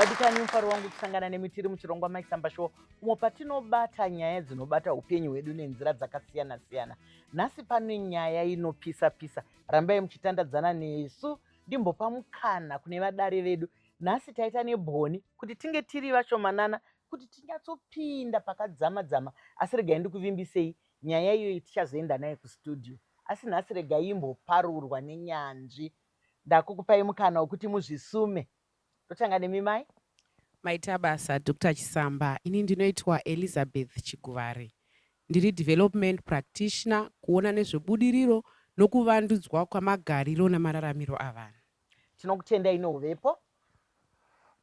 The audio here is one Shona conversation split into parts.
Vadikani, mufaro wangu kusangana nemi tiri muchirongwa Maisamba Show, umo patinobata nyaya dzinobata upenyu hwedu nenzira dzakasiyana siyana. Nhasi pane nyaya inopisa pisa. Rambai muchitandadzana nesu. Ndimbopa mukana kune vadare vedu. Nhasi taita nebhoni kuti tinge tiri vashomanana kuti tinyatsopinda pakadzama dzama, asi regai ndikuvimbisei, nyaya iyoyi tichazoenda nayo kustudio. Asi nhasi regai imboparurwa nenyanzvi. Ndakukupai mukana wekuti muzvisume. Totanga nemi, mai. Maita basa, Dr Chisamba. Ini ndinoitwa Elizabeth Chiguvare. Ndiri development practitioner, kuona nezvebudiriro nokuvandudzwa kwamagariro namararamiro avanhu. Tinokutendai neuvepo.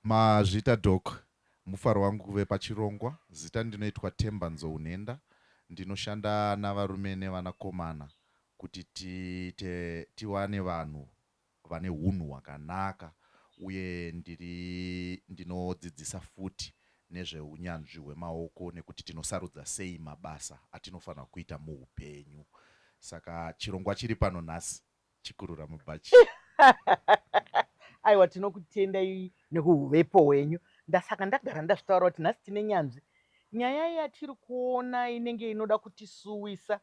Mazvita, Doc. Mufaro wangu kuve pachirongwa. Zita ndinoitwa Temba Nzounhenda. Ndinoshanda navarume nevanakomana kuti tiite tiwane vanhu vane hunhu hwakanaka, uye ndiri ndinodzidzisa futi nezveunyanzvi hwemaoko nekuti tinosarudza sei mabasa atinofanira kuita muupenyu. Saka chirongwa chiri pano nhasi chikurura mubhachi. Aiwa, tinokutendai nekuhuvepo hwenyu. Ndasaka ndagara ndazvitaura kuti nhasi tine nyanzvi. Nyaya yatiri kuona inenge inoda kutisuwisa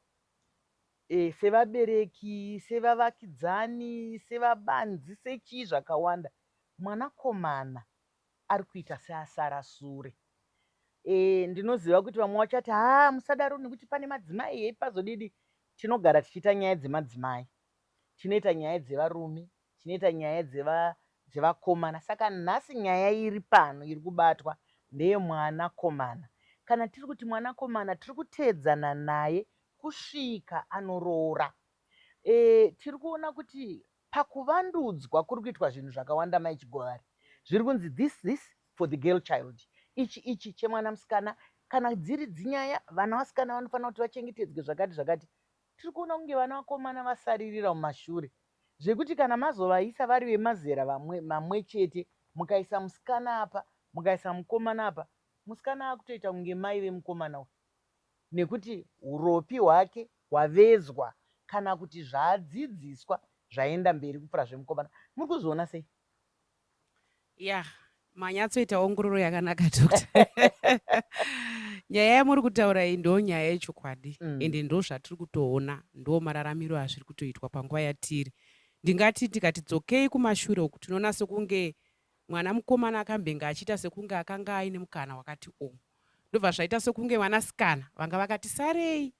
sevabereki, sevavakidzani, sevabanzi, sechii, zvakawanda. Mwanakomana ari kuita seasara sure. Ndinoziva kuti vamwe vachati, "Ha, musadaro, nekuti pane madzimai hei pazodidi." Tinogara tichiita nyaya dzemadzimai, tinoita nyaya dzevarume, tinoita nyaya dzevakomana. Saka nhasi nyaya iri pano iri kubatwa ndeyemwanakomana. Kana tiri kuti mwanakomana, tiri kuteedzana naye kusvika anoroora. Tiri kuona kuti pakuvandudzwa kuri kuitwa zvinhu zvakawanda, mai Chigovari, zviri kunzi this, this for the girl child, ichi, ichi chemwana musikana. Kana dziri dzinyaya, vana vasikana vanofanira kuti vachengetedzwe zvakati zvakati. Tiri kuona kunge vana vakomana vasaririra mumashure, zvekuti kana mazovaisa vari vemazera mamwe chete, mukaisa musikana apa, mukaisa mukomana apa, musikana akutoita kunge mai vemukomana uyu, nekuti uropi hwake hwavezwa kana kuti zvaadzidziswa zvaenda mberi kupfuura zvemukomana. Muri kuzviona sei? Ya, manyatsoita ongororo yakanaka, Doctor. Nyaya yamuri kutaura iyi ndo nyaya yechokwadi, ende ndo zvatiri kutoona, ndo mararamiro azviri kutoitwa panguva yatiri. Ndingati tikati dzokei kumashure uku, tinoona sekunge mwana mukomana akambenge achiita sekunge akanga aine mukana wakati o, ndobva zvaita sekunge vanasikana vanga vakati sarei.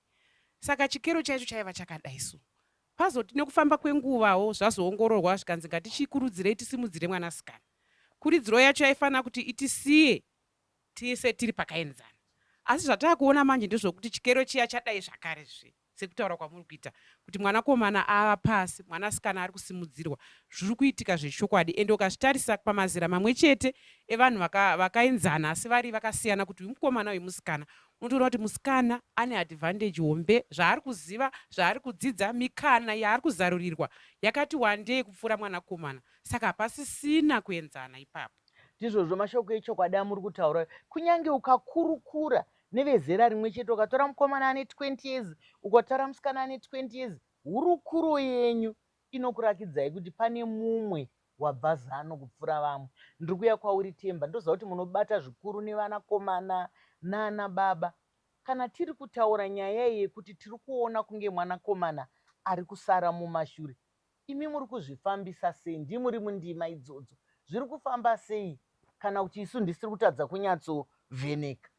Saka chikero chaicho chaiva chakadai. So pazoti nekufamba kwenguvawo zvazoongororwa, zvikanzi ngatichikurudzirei, tisimudzire mwanasikana. Kuridziro yacho yaifanira kuti itisiye tise tiri pakaenzana, asi zvataakuona manje ndezvokuti chikero chiya chadai zvakare zve, sekutaura kwamuri kuita kuti mwanakomana ava pasi, mwanasikana ari kusimudzirwa. Zviri kuitika zvechokwadi, ende ukazvitarisa pamazera mamwe chete evanhu vakaenzana asi vari vakasiyana, kuti uyu mukomana, uyu musikana, unotoona kuti musikana ane advantage hombe, zvaari kuziva, zvaari kudzidza, mikana yaari kuzarurirwa yakati wandei kupfuura mwanakomana. Saka hapasisina kuenzana ipapo. Ndizvozvo, mashoko echokwadi amuri kutaura. Kunyange ukakurukura nevezera rimwe chete, ukatora mukomana ane 20 years, ukatora musikana ane 20 years, hurukuro yenyu inokurakidzai kuti pane mumwe wabva zano kupfuura vamwe. Ndiri kuuya kwauri, Temba. Ndoziva kuti munobata zvikuru nevanakomana nana baba. Kana tiri kutaura nyaya iyi yekuti tiri kuona kunge mwanakomana ari kusara mumashure, imi muri kuzvifambisa sei? Ndimuri mundima idzodzo, zviri kufamba sei, kana kuti isu ndisiri kutadza kunyatsovheneka?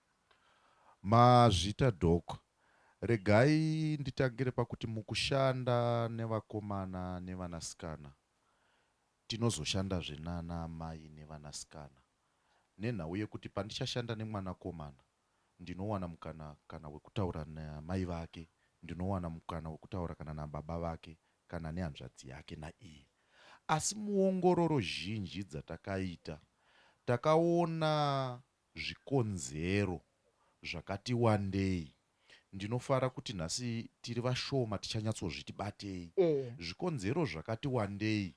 Mazvita, Doc. Regai nditangire pakuti mukushanda nevakomana nevanasikana, tinozoshandazve nana mai nevanasikana, nenhau yekuti pandichashanda nemwanakomana, ndinowana mukana kana wekutaura namai vake, ndinowana mukana wekutaura kana nababa vake, kana nehanzvadzi yake naiye. Asi muongororo zhinji dzatakaita, takaona zvikonzero zvakati wandei. Ndinofara kuti nhasi tiri vashoma tichanyatsozviti batei. Zvikonzero zvakati wandei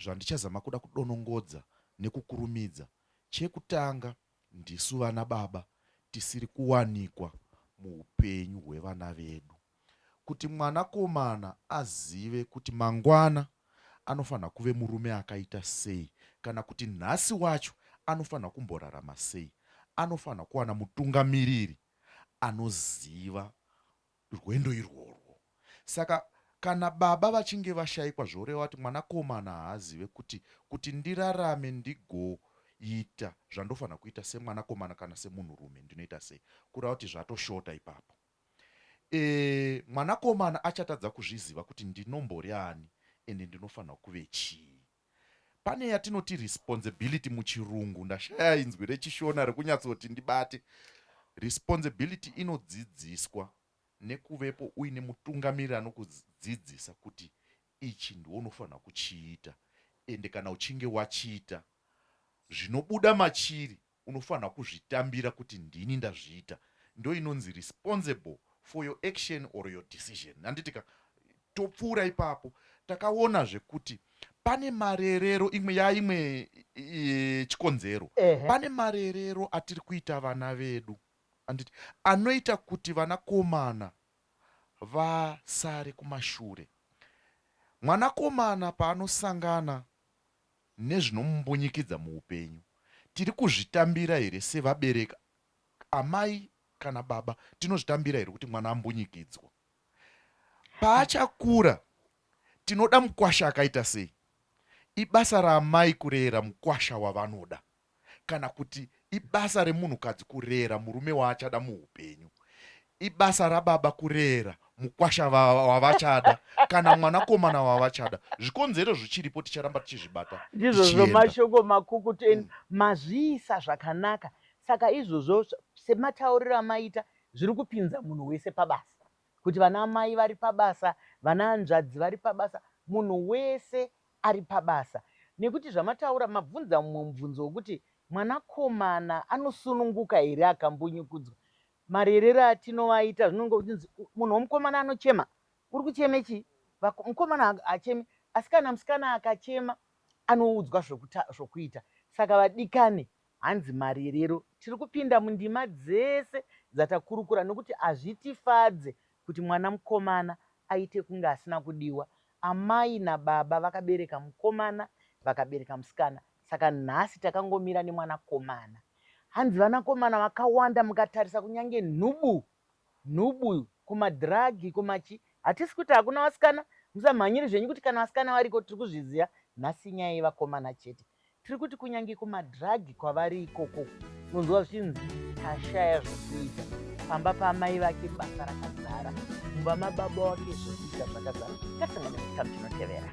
zvandichazama kuda kudonongodza nekukurumidza. Chekutanga, ndisu vana baba tisiri kuwanikwa muupenyu hwevana vedu. Kuti mwanakomana azive kuti mangwana anofanira kuve murume akaita sei, kana kuti nhasi wacho anofanira kumborarama sei, anofanira kuwana mutungamiriri anoziva rwendo irworwo. Saka kana baba vachinge vashaikwa zvoreva kuti mwanakomana haazive kuti kuti ndirarame ndigoita zvandofanira kuita semwanakomana kana semunhurume ndinoita sei, kureva kuti zvatoshota ipapo. E, mwanakomana achatadza kuzviziva kuti ndinombori ani ende ndinofanira kuve chii. Pane yatinoti responsibility muchirungu, ndashaya inzwi rechishona rekunyatsoti ndibate. Responsibility inodzidziswa nekuvepo uine mutungamiriri anokudzidzisa kuti ichi ndiwe unofanira kuchiita ende kana uchinge wachiita zvinobuda machiri unofanirwa kuzvitambira kuti ndini ndazviita ndoinonzi responsible for your action or your decision handiti ka topfuura ipapo takaona zvekuti pane marerero imwe yaimwe chikonzero pane marerero atiri kuita vana vedu handiti anoita kuti vanakomana vasare kumashure mwanakomana paanosangana nezvinomumbunyikidza muupenyu. Tiri kuzvitambira here sevabereki, amai kana baba, tinozvitambira here kuti mwana ambunyikidzwa? Paachakura tinoda mukwasha akaita sei? Ibasa raamai kurera mukwasha wavanoda. kana kuti ibasa remunhukadzi kurera murume waachada muupenyu. Ibasa rababa kurera mukwasha wavachada kana mwanakomana wavachada. Zvikonzero zvichiripo ticharamba tichizvibata. Ndizvozvo mashoko makukutu mm. Mazviisa zvakanaka. Saka izvozvo sematauriro amaita zviri kupinza munhu wese pabasa. Kuti vana amai vari pabasa, vana hanzvadzi vari pabasa, munhu wese ari pabasa. Nekuti zvamataura mabvunza mumwe mubvunzo wekuti mwanakomana anosununguka here akambunyukudzwa. Marerero atinovaita zvinonge uchinzi munhu womukomana anochema. Uri kucheme chii? Mukomana haachemi asi kana musikana akachema anoudzwa zvokuita. Saka vadikani Hanzi marerero. Tiri kupinda mundima dzese dzatakurukura nokuti hazvitifadze kuti mwana mukomana aite kunge asina kudiwa. Amai nababa vakabereka mukomana vakabereka musikana saka nhasi takangomira nemwanakomana. Hanzi vanakomana vakawanda mukatarisa kunyange nhubu nhubu kumadhiragi kumachi hatisi kuti hakuna vasikana musamhanyire zvenyu kuti kana vasikana variko tiri kuzviziva nhasi inyaya yevakomana chete tiri kuti kunyange kumadhiragi kwavari ikoko unonzwa zvichinzi tashaya zvokuita pamba paamai vake basa rakazara mumba mababa wake zvokuita zvakazara ngatisangane muchikamu chinotevera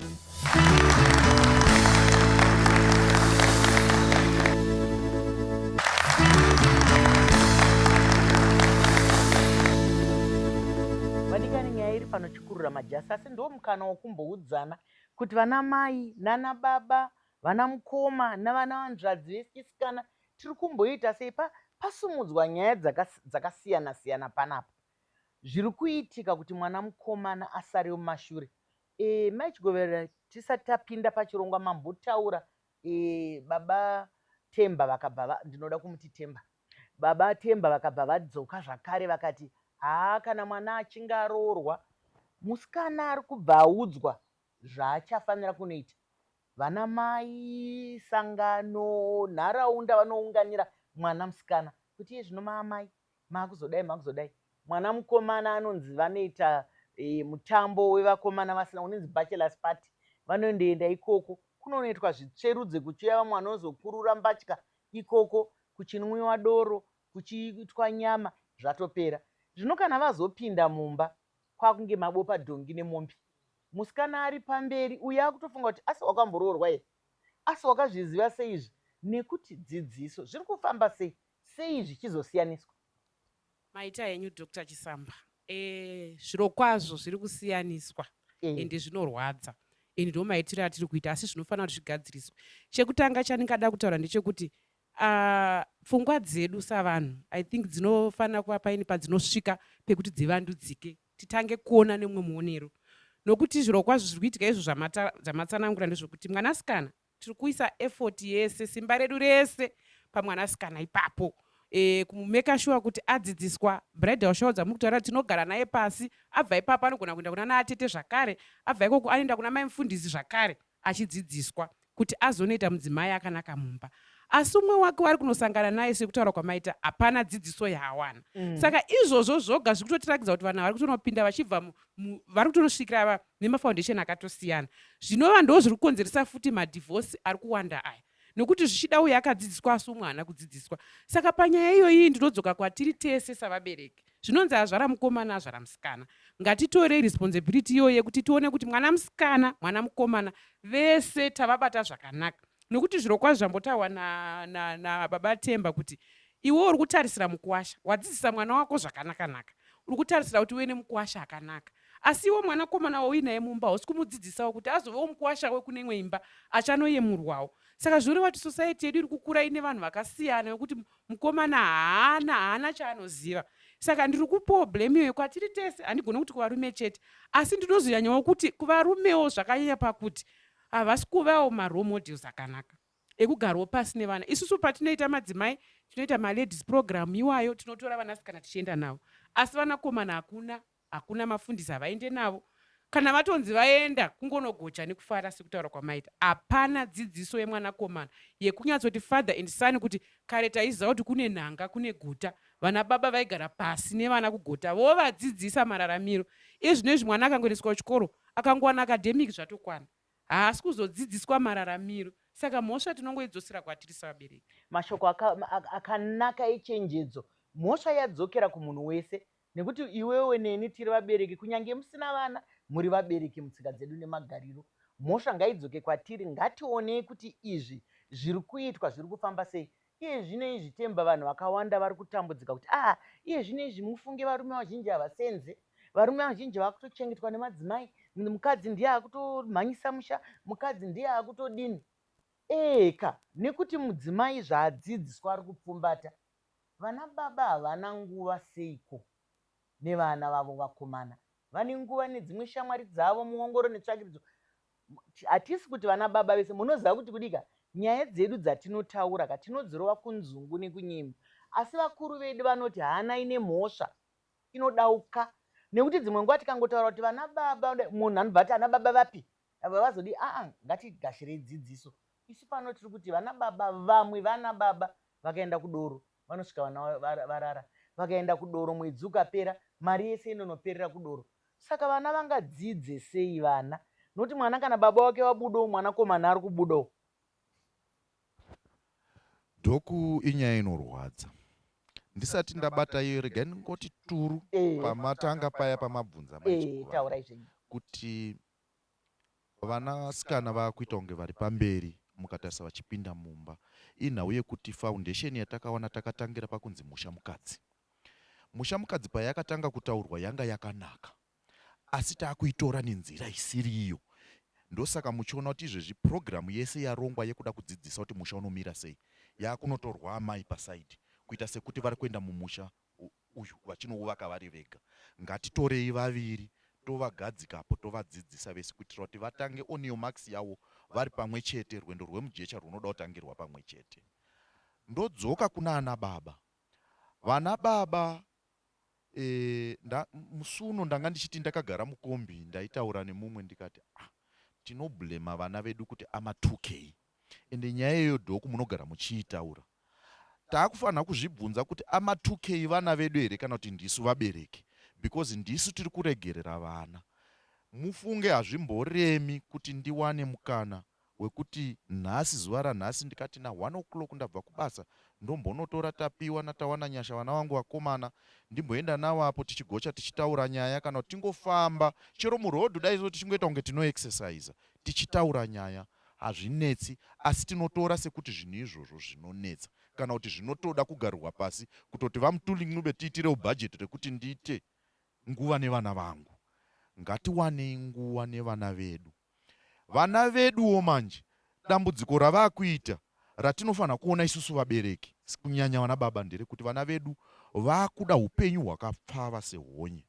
Vadikani, nyaya iri pano chikurura majasi, asi ndiwo mukana wokumboudzana kuti vana mai nana baba, vana mukoma navana vanzvadzi vechisikana tiri kumboita sei. Pasumudzwa nyaya dzakasiyana siyana panapa. Zviri kuitika kuti mwana mukomana asare mumashure E, mai Chigovera tisati tapinda pachirongwa mambotaura e, baba Temba vakabva va, ndinoda kumuti Temba. Baba Temba vakabva vadzoka zvakare vakati haa kana mwana achinge aroorwa musikana ari kubva audzwa zvaachafanira kunoita. Vana mai, sangano, nharaunda vanounganira mwana musikana kuti iye zvino maamai Makuzodai makuzodai. Mwana mukomana anonzi vanoita e, mutambo wevakomana vasina unonzi bachelors party. Vanondoenda ikoko kunonoitwa zvitsverudze kuchiuya vamwe vanozokurura mbatya ikoko kuchinwiwa doro kuchiitwa nyama zvatopera. Zvino kana vazopinda mumba kwakunge mabopa dhongi nemombe. Musikana ari pamberi uyo akutofunga kuti asi wakamboroorwa here? Asi wakazviziva sei izvi? Nekuti dzidziso zviri kufamba sei? Sei zvichizosiyaniswa? Maita henyu Doctor Chisamba. Eh, zvirokwazvo zviri kusiyaniswa eh. ende zvinorwadza ende ndo maitiro atiri kuita asi zvinofanira kuti zvigadziriswe. Chekutanga chandingada kutaura ndechekuti uh, pfungwa dzedu savanhu I think dzinofanira kuva paini padzinosvika pekuti dzivandudzike titange kuona nemumwe muonero nokuti zvirokwazvo zviri kuitika izvo zvamatsanangura ndezvekuti mwanasikana tiri kuisa effort yese simba redu rese pamwanasikana ipapo e, kumumeka sure kuti adzidziswa bridal shower dzamuri kutaura tinogara naye pasi abva ipapo anogona kuenda kuna naatete zvakare abva ikoko anoenda kuna mai mufundisi zvakare achidzidziswa kuti azonoita mudzimai akanaka mumba. Asi umwe wake waari kunosangana naye sekutaura kwamaita hapana dzidziso yaawana. Saka izvozvo zvoga zviri kutotirakidza kuti vanhu vari kutonopinda vachibva vari kutonosvikira nemafoundation akatosiyana. Zvinova ndo zviri kukonzeresa futi madhivhosi ari kuwanda aya. Nokuti zvichida uyu akadzidziswa asi umwe haana kudzidziswa. Saka panyaya iyoyi ndinodzoka kwatiri tese savabereki. Zvinonzi azvara mukomana azvara musikana. Ngatitorei responsibility iyoyo yekuti tione kuti mwana musikana, mwana mukomana vese tavabata zvakanaka. Nokuti zvirokwazvo zvambotaurwa nababa na, na Themba kuti iwe uri kutarisira mukuwasha, wadzidzisa mwana wako zvakanakanaka. Uri kutarisira kuti uve nemukuwasha akanaka. Asi iwe mwanakomana wauinaye mumba hausi kumudzidzisawo kuti azovewo mukuwasha wekune imwe imba achanoyemurwawo. Saka zvinoreva kuti society yedu iri kukura ine vanhu vakasiyana vekuti mukomana haana haana chaanoziva. Saka ndiri kupawo blame iyoyo kwatiri tese, handigone kuti kuvarume chete. Asi ndinozonyanyawo kuti kuvarumewo zvakanyanya pakuti havasi kuvawo marole models akanaka ekugarawo pasi nevana. Isusu patinoita madzimai tinoita maladies program iwayo tinotora vanasikana tichienda navo. Asi vanakomana hakuna Hakuna mafundisi havaende navo. Kana vatonzi vaenda kungonogocha nekufara sekutaura kwamaita. Hapana dzidziso yemwanakomana yekunyatsoti father and son kuti kare taiziva kuti kune nhanga kune guta. Vana baba vaigara pasi nevana kugota vovadzidzisa mararamiro. Iye zvino izvi mwana akangoendeswa kuchikoro akangowana academic zvatokwana. Haasi kuzodzidziswa mararamiro. Saka mhosva tinongoidzosera kwatiri sevabereki. Mashoko akanaka echenjedzo. Mhosva yadzokera kumunhu wese Nekuti iwewe neni tiri vabereki kunyange musina vana muri vabereki mutsika dzedu nemagariro. Mhosva ngaidzoke kwatiri ngationei kuti izvi zviri kuitwa zviri kufamba sei. Iye zvino izvi Temba vanhu vakawanda vari kutambudzika kuti ah iye zvino izvi mufunge varume vazhinji havasenze. Varume vazhinji vakutochengetwa nemadzimai, mukadzi ndiye akutomhanyisa musha, mukadzi ndiye akutodini. Eka nekuti mudzimai zvaadzidziswa ari kupfumbata Vana baba havana nguva seiko nevana vavo vakomana. Vane nguva nedzimwe shamwari dzavo muongoro netsvakiridzo. Hatisi kuti vana baba vese munoziva kuti kudika nyaya dzedu dzatinotaura ka tinodzirova kunzungu nekunyima. Asi vakuru vedu vanoti hana ine mhosva inodauka nekuti dzimwe nguva tikangotaura kuti vana baba munhu anobva ati ana baba vapi ava vazodi aa ngatigashirei dzidziso isu pano tiri kuti vana baba vamwe vana baba Vakaenda kudoro vanosvika vana varara. Vakaenda kudoro mwedzi ukapera mari yese inonoperera kudoro. Saka vana vangadzidze sei vana? Nokuti mwana kana baba wake vabudawo mwanakomana ari kubudawo. Dhoku inyaya inorwadza. Ndisati ndabata iyo regai ndingoti turu pamatanga paya pamabvunza mai Chikuvara kuti Vanasikana vakuita kunge vari pamberi mukatarisa vachipinda mumba. Inhau yekuti foundation yatakawana takatangira pakunzi musha mukadzi. Musha mukadzi payakatanga kutaurwa yanga yakanaka asi takuitora nenzira isiriyo. Ndosaka muchiona kuti izvezvi program yese yarongwa yekuda kudzidzisa kuti musha unomira sei yakunotorwa amai paside kuita sekuti vari kuenda mumusha uyu vachinouvaka vari vega. Ngatitorei vaviri tovagadzikapo tovadzidzisa vese kuitira kuti vatange on your marks yavo vari pamwe chete rwendo rwemujecha rwunoda kutangirwa pamwe chete. Ndodzoka kuna ana baba. Vana baba e, nda, musi uno ndanga ndichiti ndakagara mukombi ndaitaura nemumwe ndikati ah, tinoblema vana vedu kuti ama 2k ende nyaya iyoyo dhoku munogara muchiitaura Taakufanira kuzvibvunza kuti ama 2K vana vedu here kana kuti ndisu vabereki because ndisu tiri kuregerera vana. Mufunge hazvimboremi kuti ndiwane mukana wekuti nhasi zuva ranhasi ndikati na one o'clock ndabva kubasa ndombonotora Tapiwa naTawananyasha vana vangu vakomana ndimboenda navo apo tichigocha tichitaura nyaya kana kuti tingofamba chero muroad dai so tichingoita kunge tinoexerciser tichitaura nyaya Hazvinetsi asi tinotora sekuti zvinhu izvozvo zvinonetsa kana kuti zvinotoda kugarirwa pasi kutoti VaMtuli Ncube tiitirewo budget rekuti ndiite nguva nevana vangu. Ngatiwanei nguva nevana vedu. Vana veduwo manje dambudziko ravakuita ratinofanira kuona isusu vabereki kunyanya vana baba nderekuti vana vedu vakuda hupenyu hwakapfava sehonye.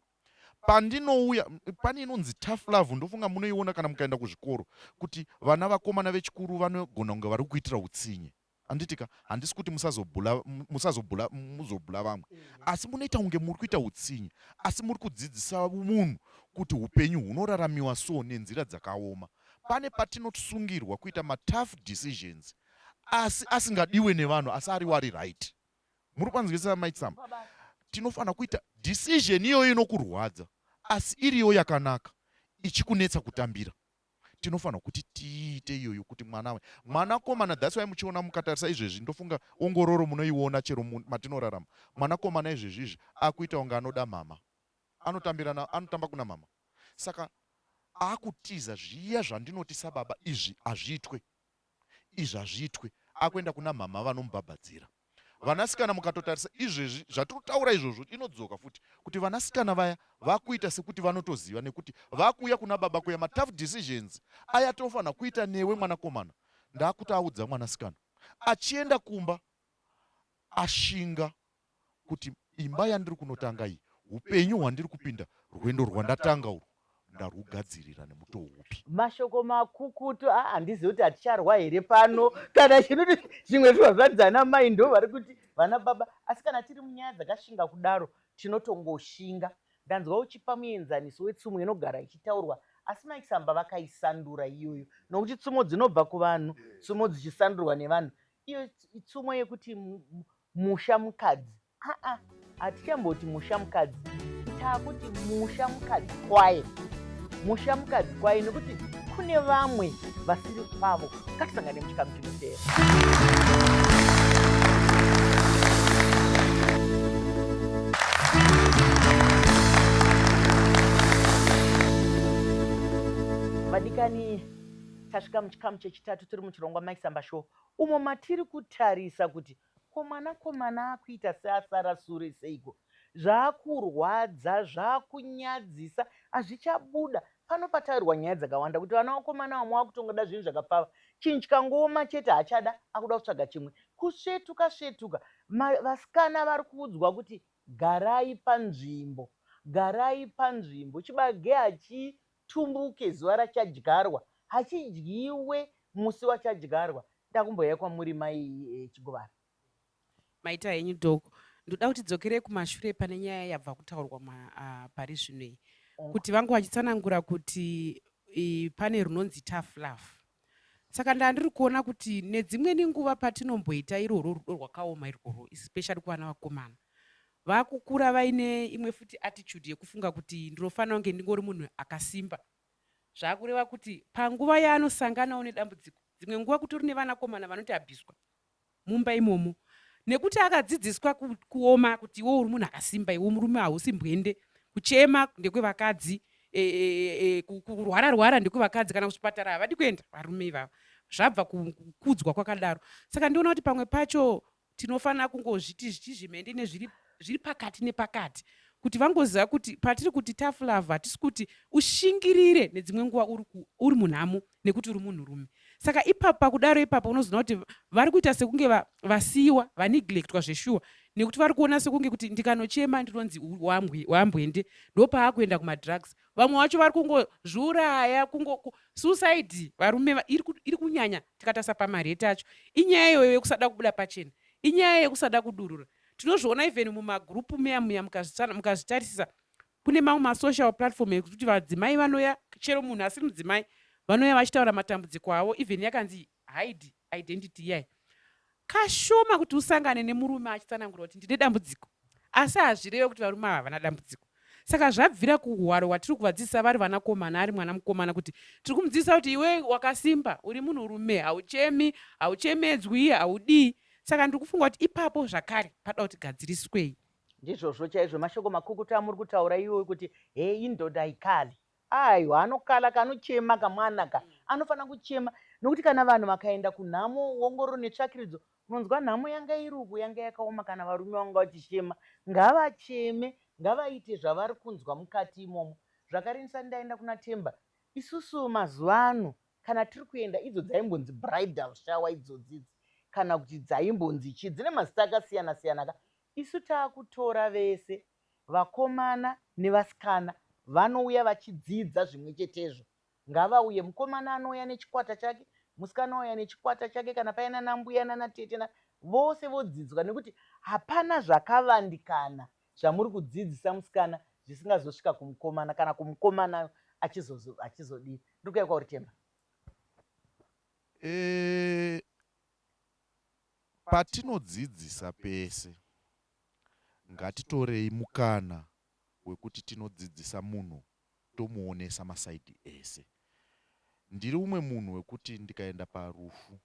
Pandinouya pane inonzi tough love ndofunga munoiona kana mukaenda kuzvikoro kuti vana vakomana vechikuru vanogona kunge vari kuitira utsinye handitika handisi kuti musazobhula musazobhula muzobhula vamwe asi munoita kunge muri kuita utsinye asi muri kudzidzisa munhu kuti upenyu hunoraramiwa so nenzira dzakaoma pane patinosungirwa kuita matough decisions. Asi asingadiwe nevanhu asi ari wari right. Muri kwanzwisisa mai Tsamba? Tinofanira kuita decision iyoyo inokurwadza asi iriyo yakanaka ichikunetsa kutambira. Tinofanira kuti tiite iyoyo kuti mwana we mwanakomana that's why muchiona mukatarisa izvezvi ndofunga ongororo munoiona chero matinorarama mwanakomana izvezvi izvi akuita kunge anoda mama anotambira anotamba kuna mama saka akutiza zviya zvandinoti sababa izvi hazviitwe izvi hazviitwe akuenda kuna mhamha vanomubhabhadzira vanasikana mukatotarisa izvezvi zvatiri kutaura izvozvo inodzoka futi kuti vanasikana vaya vakuita sekuti vanotoziva nekuti vakuuya kuna baba kuya matough decisions aya tofanira kuita newe mwanakomana ndakuti audza mwanasikana achienda kumba ashinga kuti imba yandiri kunotanga iyi, upenyu hwandiri kupinda, rwendo rwandatanga urwu ndarwugadzirira nemutoo upi? Mashoko makukutu a handizivi kuti haticharwa here pano kana chinoti zvimwe zviva zvanzi ana mai ndo vari kuti vana baba asi kana tiri munyaya dzakashinga kudaro tinotongoshinga ndanzwa uchipa muenzaniso wetsumo inogara ichitaurwa asi Mike Samba vakaisandura iyoyo nokuti tsumo dzinobva kuvanhu tsumo dzichisandurwa nevanhu iyo tsumo yekuti musha mukadzi aa hatichamboti musha mukadzi taakuti musha mukadzi kwaye musha mukadzi kwaye nekuti kune vamwe vasiri kwavo ngatisangane muchikamu chinoteera vadikani tasvika muchikamu chechitatu tiri muchirongwa Mike Samba Show umo matiri kutarisa kuti ko mwanakomana akuita seasara sure seiko zvakurwadza zvakunyadzisa hazvichabuda pano pataurwa nyaya dzakawanda kuti vana vakomana vamwe vakutongoda zvinhu zvakapfava chinhu chikangooma chete haachada akuda kutsvaga chimwe kusvetuka svetuka vasikana vari kuudzwa kuti garai panzvimbo garai panzvimbo chibage hachitumbuke zuva rachadyarwa hachidyiwe musi wachadyarwa Ndakumboyai kwamuri mai eh, Chigovara. Maita henyu doc. Ndoda kuti dzokerei kumashure pane nyaya yabva kutaurwa uh, pari zvino iyi kuti vangu vachitsanangura kuti i, pane runonzi tough love. Saka ndandiri kuona kuti nedzimweni nguva patinomboita irworwo rudo rwakaoma irworwo especially kuvana vakomana vakukura vaine imwe futi attitude yekufunga kuti ndinofanira kunge ndingori munhu akasimba Zvakureva kuti panguva yaanosanganawo nedambudziko, dzimwe nguva kutori nevanakomana vanoti abviswa mumba imomo nekuti akadzidziswa kuoma kuti iwe uri munhu akasimba, iwe murume hausi mbwende, kuchema ndekwevakadzi, e, e, e, kurwara rwara ndekwevakadzi, kana kuchipatara havadi kuenda varume ivava. Zvabva kukudzwa kwakadaro. Saka ndiona kuti pamwe pacho tinofanira kungozviti zvichizvimende nezviri zviri pakati nepakati kuti vangoziva kuti patiri kuti tough love hatisi kuti ushingirire nedzimwe nguva uri, uri munhamo nekuti uri munhurume saka ipapo pakudaro ipapo unozoona kuti vari kuita sekunge vasiyiwa vaneglectwa zveshuwa nekuti vari kuona sekunge kuti ndikanochema ndinonzi wambwende ndopaakuenda kumadrugs vamwe vacho vari kungozviuraya kungo suicide varume iri kunyanya tikatarisa pamareti acho inyaya iyoyo yekusada kubuda pachena inyaya yekusada kudurura tinozviona even mumagurupu muya muya mukazvitarisisa kune mamwe masocial platform ekuti vadzimai vanoya chero munhu asiri mudzimai vanoya vachitaura matambudziko avo even yakanzi hide identity iyayi kashoma kuti usangane nemurume achitsanangura kuti ndine dambudziko asi hazvireve kuti varume ava havana dambudziko saka zvabvira kuhwaro hwatiri kuvadzidzisa vari vanakomana ari mwana mukomana kuti tiri kumudzidzisa kuti iwe wakasimba uri munhurume hauchemi hauchemedzwi haudii saka ndiri kufunga kuti ipapo zvakare pada kuti gadziriswei ndizvozvo chaizvo mashoko makukutu amuri kutaura iwoyo kuti hei indoda ikali Aiwa anokala kanochema kamwana ka anofanira kuchema nokuti kana vanhu vakaenda kunhamo ongororo netsvakiridzo unonzwa nhamo yanga iri uku yanga yakaoma kana varume vanga vachichema ngavacheme ngavaite zvavari kunzwa mukati imomo zvakare ndisati ndaenda kuna Themba isusu mazuva ano kana tiri kuenda idzo dzaimbonzi bridal shower idzodzi idzi kana kuti dzaimbonzi chii dzine mazita akasiyana siyana ka isu taakutora vese Vakomana nevasikana vanouya vachidzidza zvimwe chetezvo. Ngavauye, mukomana anouya nechikwata chake, musikana ouya nechikwata chake, kana paina nambuya nanatete na, vose vodzidzwa nekuti hapana zvakavandikana zvamuri kudzidzisa musikana zvisingazosvika kumukomana kana kumukomana achizodii. Ndiri kuuya kwauri Themba. E, Patinodzidzisa pese, ngatitorei mukana wekuti tinodzidzisa munhu tomuonesa masaidhi ese. Ndiri umwe munhu wekuti ndikaenda parufu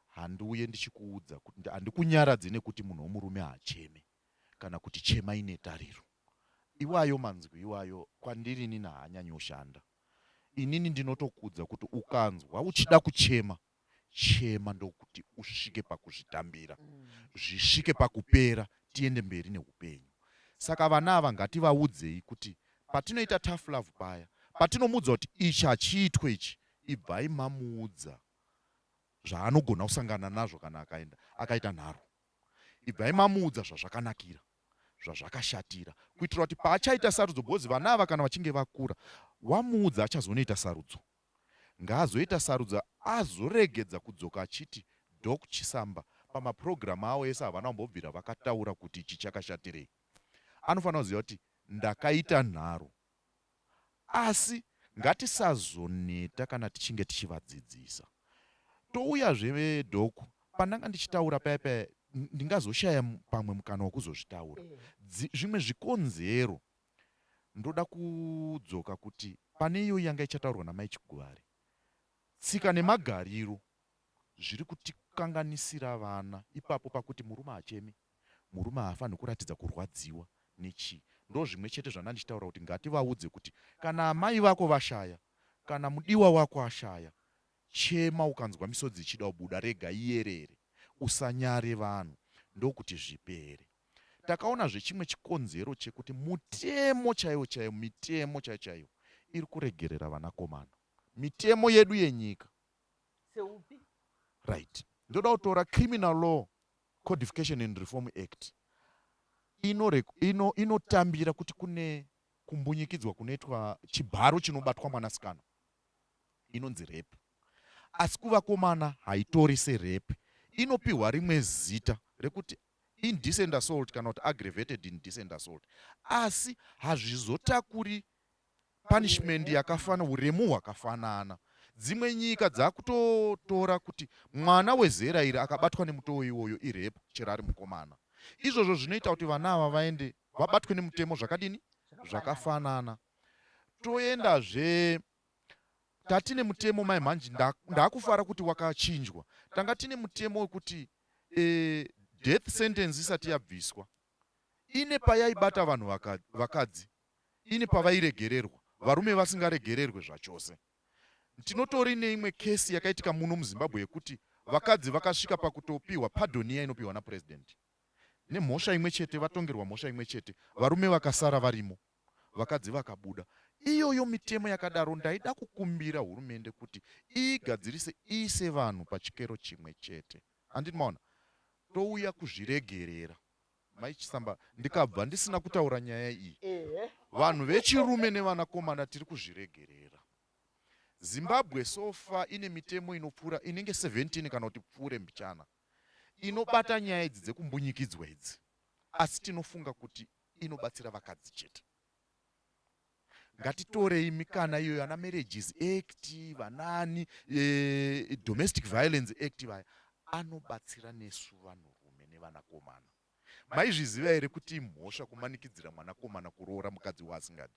handiuye ndichikuudza kuti handikunyaradzi nekuti munhu womurume haacheme kana kuti chemai netariro. Iwayo manzwi iwayo kwandiri inini haanyanyoshanda. Inini ndinotokudza kuti ukanzwa uchida kuchema chema ndokuti usvike pakuzvitambira zvisvike pakupera tiende mberi neupenyu. Saka vana ava ngativaudzei kuti patinoita tough love paya patinomuudza kuti ichi hachiitwe ichi ibvai mamuudza zvaanogona kusangana nazvo kana akaenda akaita nharo. Ibvai mamuudza zvazvakanakira zvazvakashatira kuitira kuti paachaita sarudzo because vana ava kana vachinge vakura wamuudza achazonoita sarudzo ngaazoita sarudzo azoregedza kudzoka achiti Doc Chisamba pamaprogram avo ese havana kumbobvira vakataura kuti ichi chakashatirei. Anofanira kuziva kuti ndakaita nharo asi ngatisazoneta kana tichinge tichivadzidzisa. Touyazve Doc pandanga ndichitaura paya paya ndingazoshaya pamwe mukana wekuzozvitaura. Zvimwe zvikonzero Ndoda kudzoka kuti pane iyoyi yanga ichataurwa namai Chiguvari. Tsika nemagariro zviri kutikanganisira vana ipapo pakuti murume haachemi, murume haafanirwi kuratidza kurwadziwa nechii. Ndozvimwe chete zvandanga ndichitaura kuti ngativaudze kuti kana amai vako vashaya, kana mudiwa wako ashaya, chema ukanzwa misodzi ichida kubuda rega iyerere, usanyare vanhu ndokuti zvipere. Takaonazve chimwe chikonzero chekuti mutemo chaiwo chaiwo, mitemo chaiyo chaiyo iri kuregerera vanakomana. Mitemo yedu yenyika. Seupi? Right. Ndoda kutora Criminal Law Codification and Reform Act. Inotambira ino, ino kuti kune kumbunyikidzwa kunoitwa chibharo chinobatwa mwanasikana inonzi rape. Asi kuvakomana haitori serape. Inopihwa rimwe zita rekuti indecent assault kana kuti aggravated indecent assault asi hazvizotakuri punishment yakafana uremu hwakafanana dzimwe nyika dzakutotora kuti mwana wezera iri akabatwa nemutoo iwoyo irepu chero ari mukomana izvozvo zvinoita kuti vana ava vaende vabatwe nemutemo zvakadini zvakafanana toendazve Tatine mutemo mai mhanji ndakufara kuti wakachinjwa. Tanga tine mutemo wekuti e, death sentence isati yabviswa ine payaibata vanhu vakadzi ine pavairegererwa varume vasingaregererwe zvachose. Tinotori neimwe kesi yakaitika muno muZimbabwe yekuti vakadzi vakasvika pakutopihwa pardon iya inopiwa napresident nemhosva imwe chete vatongerwa mhosva imwe chete varume vakasara varimo. vakadzi vakabuda. Iyoyo mitemo yakadaro ndaida kukumbira hurumende kuti iigadzirise iise vanhu pachikero chimwe chete. Handiti maona? Touya kuzviregerera. Mai Chisamba, ndikabva ndisina kutaura nyaya iyi. Vanhu vechirume nevanakomana tiri kuzviregerera. Zimbabwe so far ine mitemo inopfuura inenge 17 kana kuti pfuure mbichana inobata nyaya idzi dzekumbunyikidzwa idzi asi tinofunga kuti inobatsira vakadzi chete. Ngatitorei mikana iyoyo ana Marriages Act, vanani e, Domestic Violence Act vaya anobatsira nesu vanhurume nevanakomana. Maizviziva here kuti imhosva kumanikidzira mwanakomana kuroora mukadzi waasingadi?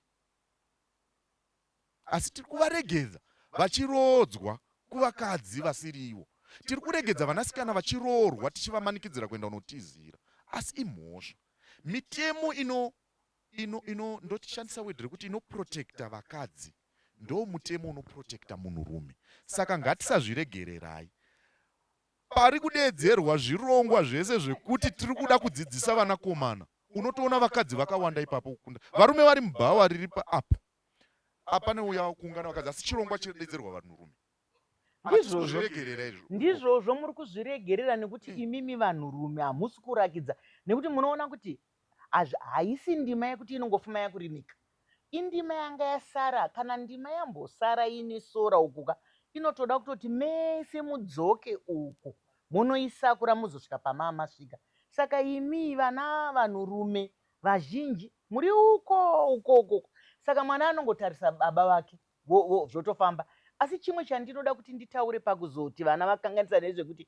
Asi tiri kuvaregedza vachiroodzwa kuvakadzi vasirivo. Tiri kuregedza vanasikana vachiroorwa tichivamanikidzira kuenda kunotizira. Asi imhosva. Mitemo ino ino ino ndotishandisa word rekuti inoprotecta vakadzi ndo mutemo unoprotecta munhurume. Saka ngatisazviregererai. Pari kudeedzerwa zvirongwa zvese zvekuti tiri kuda kudzidzisa vanakomana. Unotoona vakadzi vakawanda ipapo kukunda varume vari mubhawa riri apo. Apane uya kuungana vakadzi asi chirongwa chinodeedzerwa vanhurume. Ndizvozvo, ndizvozvo muri kuzviregerera nekuti mm. imimi vanhurume hamusi kurakidza nekuti munoona kuti haisi ndima yekuti inongofuma yakurimika indima yanga yasara kana ndima yambosara ine sora ukuka inotoda kutoti mese mudzoke uku munoisakura muzosvika pamaa masvika saka imii vana vanhurume vazhinji muri uko uko uko saka mwana anongotarisa baba vake zvotofamba asi chimwe chandinoda kuti nditaure pakuzoti vana vakanganisa nezvekuti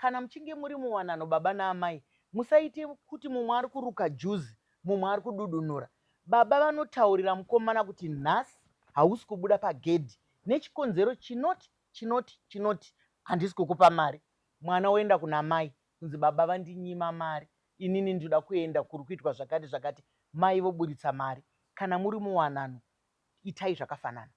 Kana muchinge muri muwanano baba naamai, musaite kuti mumwe ari kuruka juzi mumwe ari kududunura. Baba vanotaurira mukomana kuti nhasi hausi kubuda pagedhi nechikonzero chinoti chinoti chinoti handisi kukupa mari. Mwana oenda kuna mai kunzi baba vandinyima mari inini ndinoda kuenda kuri kuitwa zvakati zvakati, mai voburitsa mari. Kana muri muwanano itai zvakafanana.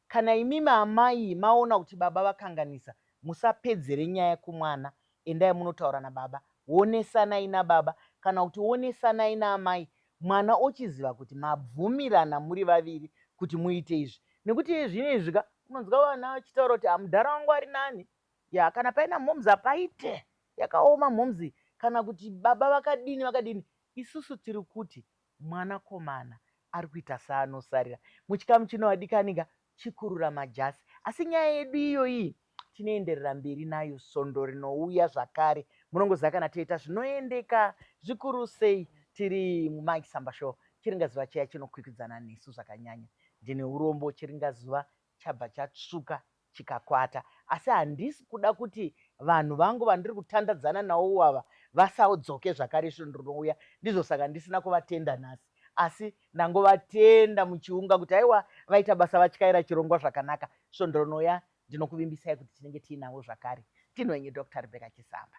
Kana imimi amai maona kuti baba vakanganisa musapedzere nyaya kumwana endai munotaura nababa wonesanai nababa kana kuti wonesanai naamai mwana ochiziva kuti mabvumirana muri vaviri kuti muite izvi nekuti iye zvino izvi ka unonzwa vana vachitaura kuti amudhara wangu ari nani ya kana paina mhoms apaite yakaoma mhoms kana kuti baba vakadini vakadini isusu tiri kuti Mwanakomana ari kuita seanosarira. Muchikamu chino vadikanika chikurura majasi. Asi nyaya yedu iyoyi tinoenderera mberi nayo svondo rinouya zvakare. Munongoziva kana toita zvinoendeka zvikuru sei tiri muMike Samba Show. Chiringazuva chiya chinokwikwidzana nesu zvakanyanya. Ndine urombo chiringazuva chabva chatsvuka chikakwata asi handisi kuda kuti vanhu vangu vandiri kutandadzana navo ava vasadzoke zvakare svondo rinouya ndizvo saka ndisina kuvatenda nhasi asi ndangovatenda muchiunga kuti aiwa vaita basa vatyaira chirongwa zvakanaka svondo rinouya ndinokuvimbisai kuti tinenge tiinavo zvakare tinwenyu dr rebecca chisamba.